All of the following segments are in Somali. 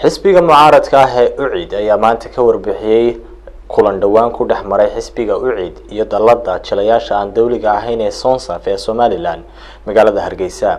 Xisbiga mucaaradka ah ee UCID ayaa maanta ka warbixiyey kulan dhowaan ku dhex maray xisbiga UCID iyo dalada jilayaasha aan dowliga ahayn ee Sonsaf ee Somaliland magaalada Hargeysa.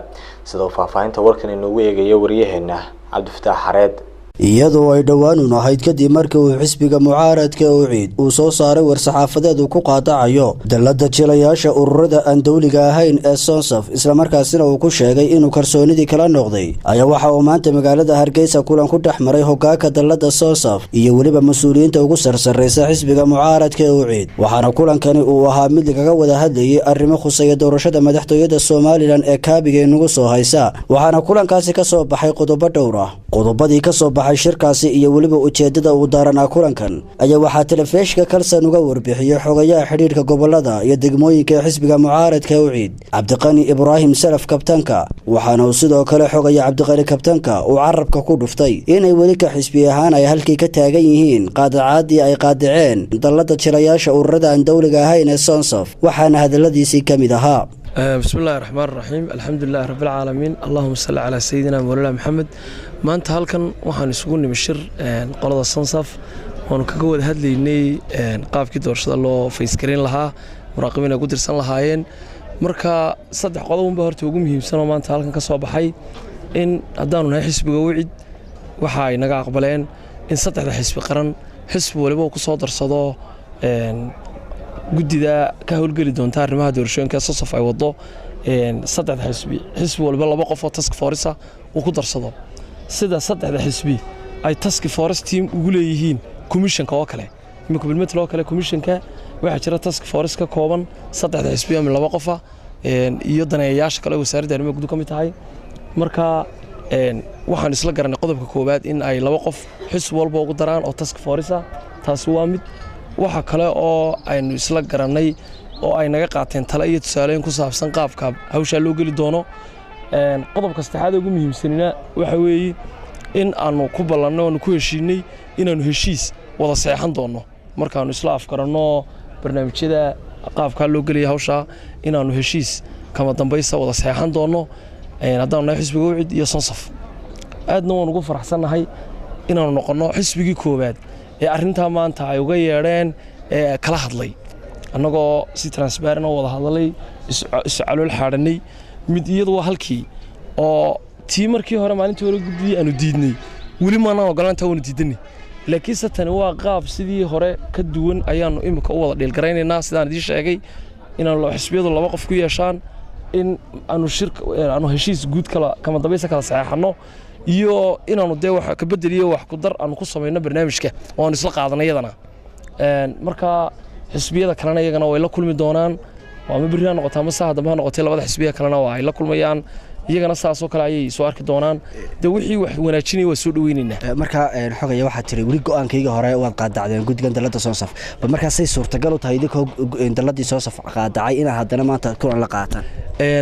Sidoo faahfaahinta warkan inoogu eegayo wariyaheena Cabdifataax Xareed. Iyadoo ay dhowaanun ahayd kadib markii uu xisbiga mucaaradka UCID uu soo saaray war-saxaafadeed uu ku qaadacayo dalada jilayaasha ururada aan dowliga ahayn ee Sonsaf, islamarkaasina uu ku sheegay inuu kalsoonidii kala noqday, ayaa waxa uu maanta magaalada Hargeysa kulan ku dhex maray hogaanka dalada Sonsaf iyo weliba mas-uuliyiinta ugu sarsarreysa xisbiga mucaaradka UCID. Waxaana kulankani uu ahaa mid lagaga wada hadlayay arrimo khuseeya doorashada madaxtooyada Somalilan ee kaabiga inagu soo haysa. Waxaana kulankaasi ka soo baxay qodobo dhowr ah. Qodobadii kasoo baxay shirkaasi iyo weliba ujeedada uu daaranaa kulankan ayaa waxaa telefishinka Kalsan uga warbixiyey xogayaha xidhiidhka gobolada iyo degmooyinka ee xisbiga mucaaradka UCID, Cabdiqani Ibraahim Salaf Kabtanka. Waxaana uu sidoo kale xogaya Cabdiqani Kabtanka uu carabka ku dhuftay inay weli ka xisbi ahaan ay halkii ka taagan yihiin qaadacaadii ay qaadaceen dalada jilayaasha ururada aan dowliga ahayn ee Sonsaf. Waxaana hadaladiisii ka mid ahaa: بسم الله الرحمن الرحيم، الحمد لله رب العالمين، اللهم صل على سيدنا مولانا محمد. Maanta halkan waxaan isugu nimi shir qolada Sansaf oonu kaga wada hadlaynay qaabkii doorashada loo faysgareyn lahaa, muraaqibiin ay ku dirsan lahaayeen. Marka saddex qodob unba horta ugu muhiimsan oo maanta halkan ka soo baxay: in haddaanu nahay xisbiga UCID, waxa ay naga aqbaleen in saddexda xisbi qaran xisbi waliba uu ku soo darsado guddida ka howlgeli doonta arrimaha doorashooyinka Sosaf ay wado. Saddexda xisbi xisbi waliba laba qof oo task force uu ku darsado, sida saddexda xisbi ay task force team ugu leeyihiin commissionka oo kale. Imika bilmetel oo kale, commissionka waxaa jira task force ka kooban saddexda xisbi ama laba qofa iyo daneeyayaasha kale, wasaaradda arrimaha guud ka mid tahay. Marka waxaan isla garanay qodobka koowaad in ay laba qof xisbi walba ugu daraan oo task force ah. Taasi waa mid. Waxa kale oo aynu isla garannay oo ay naga qaateen tale iyo tusaalooyin ku saabsan qaabka hawshaa loo geli doono. Qodobka saddexaad ugu muhiimsanina waxa weeye in aanu ku ballanno, aanu ku heshiinay inaannu heshiis wada seexan doonno markaannu isla afgaranno barnaamijyada qaabkaa loo gelaya hawshaa, inaannu heshiis kama dambaysa wada seexan doonno haddaanu nahay xisbiga UCID iyo Sonsaf. Aadna waan ugu faraxsannahay inaannu noqonno xisbigii koowaad ee arrintaa maanta ay uga yeedheen ee kala hadlay, annagoo si transparent oo wada hadalay, isu calool xaadhanay. Mid iyadu waa halkii oo tii markii hore maalintii hore gudbiyey aanu diidnay, weli maanaan ogolaan taa, waanu diidanay. Laakiinse tani waa qaab sidii hore ka duwan ayaannu imika u wada dhiilgaraynaynaa, sidaan idiin sheegay, inaanu xisbiyadu laba qof ku yeeshaan, in aanu shir aanu heshiis guud kala kama dambaysa kala saxeexanno, iyo inaanu dee wax ka bedel iyo wax ku dar aanu ku samayno barnaamijka oo aanu isla qaadanay iyadana. Marka xisbiyada kalena iyagana way la kulmi doonaan, ama berri ha noqota ama saa dambe ha noqotay, labada xisbiya kalena waa ay la kulmayaan iyagana, saasoo kale ayay soo arki doonaan. Dee wixii wax wanaajinaya waa soo dhaweynaynaa. Marka xogaya, waxaad tiri weli go-aankayga hore waad qaadacdeen guddigan dalada Soonsaf. Bal markaasay suurtagal u tahay idinkoo daladii Soonsaf qaadacay inaad haddana maanta kulan la qaataan?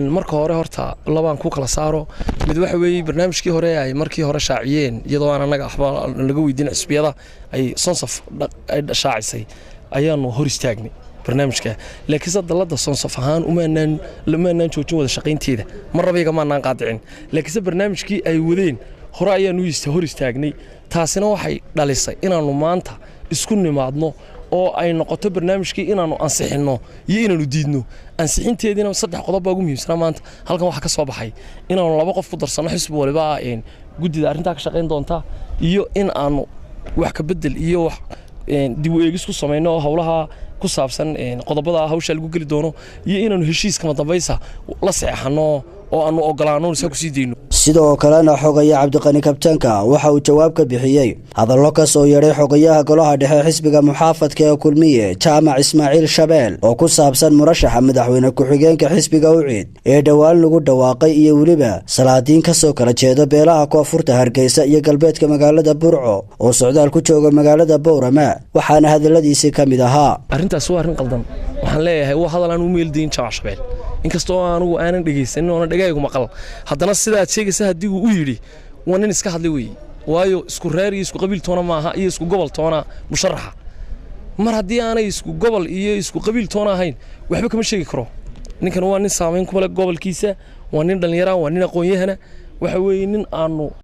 Marka hore horta labaan ku kala saaro. Mid waxa weeye barnaamijkii hore ay markii hore shaaciyeen, iyadoo aan annaga waxba laga weydiin xisbiyada, ay Sonsaf ay shaacisay, ayaanu hor istaagnay barnaamijka. Laakiinse dalada Sonsaf ahaan umaanaan joojin wada shaqaynteeda, mar raba iyaga maanaan qaadicin. Laakiinse barnaamijkii ay wadeen hore ayaanu hor istaagnay. Taasina waxay dhalisay inaannu maanta isku nimaadno oo ay noqoto barnaamijkii inaannu ansixinno iyo inaannu diidno. Ansixinteediina saddex qodob baa ugu muhiimsanaa. Maanta halkan waxaa ka soo baxay inaannu laba qof ku darsanno xisbi waliba guddida arrintaa ka shaqayn doonta, iyo in aanu wax ka bedel iyo wax dib u eegis ku samayno oo howlaha ku saabsan qodobada hawsha lagu geli doono, iyo inaannu heshiis kama dambaysa la seexanno oo aanu ogolaanno isaa kusii dayno. Sidoo kalena xogaya Cabdiqani Kabtanka waxa uu jawaab ka bixiyey hadallo ka soo yeedhay xogayaha golaha dhexe xisbiga muxaafadka ee Kulmiye, Jaamac Ismaaciil Shabeel, oo ku saabsan murashaxa madaxweyne ku-xigeenka xisbiga UCID ee dhowaan lagu dhawaaqay, iyo weliba salaadiin ka soo kala jeeda beelaha koonfurta Hargeysa iyo galbeedka magaalada Burco oo socdaal ku jooga magaalada Bowrama. Waxaana hadalladiisii ka mid ahaa: Arrintaas waa arrin qaldan. Waxaan leeyahay waa hadal aan u meeldayin Jaamac Shabeel. Inkastoo anugu aanan dhegaysanin oona dhegaygu maqal, haddana sidaad sheegaysa haddii uu u yidhi, waa nin iska hadlay weeye. Waayo, isku reer iyo isku qabiil toona maaha iyo isku gobol toona musharaxa. Mar haddii aanay isku gobol iyo isku qabiil toona ahayn, waxba kama sheegi karo. Ninkan waa nin saamayn kuma leh gobolkiisa, waa nin dhallinyara, waa nin aqoon-yahana, waxa weeye nin aanu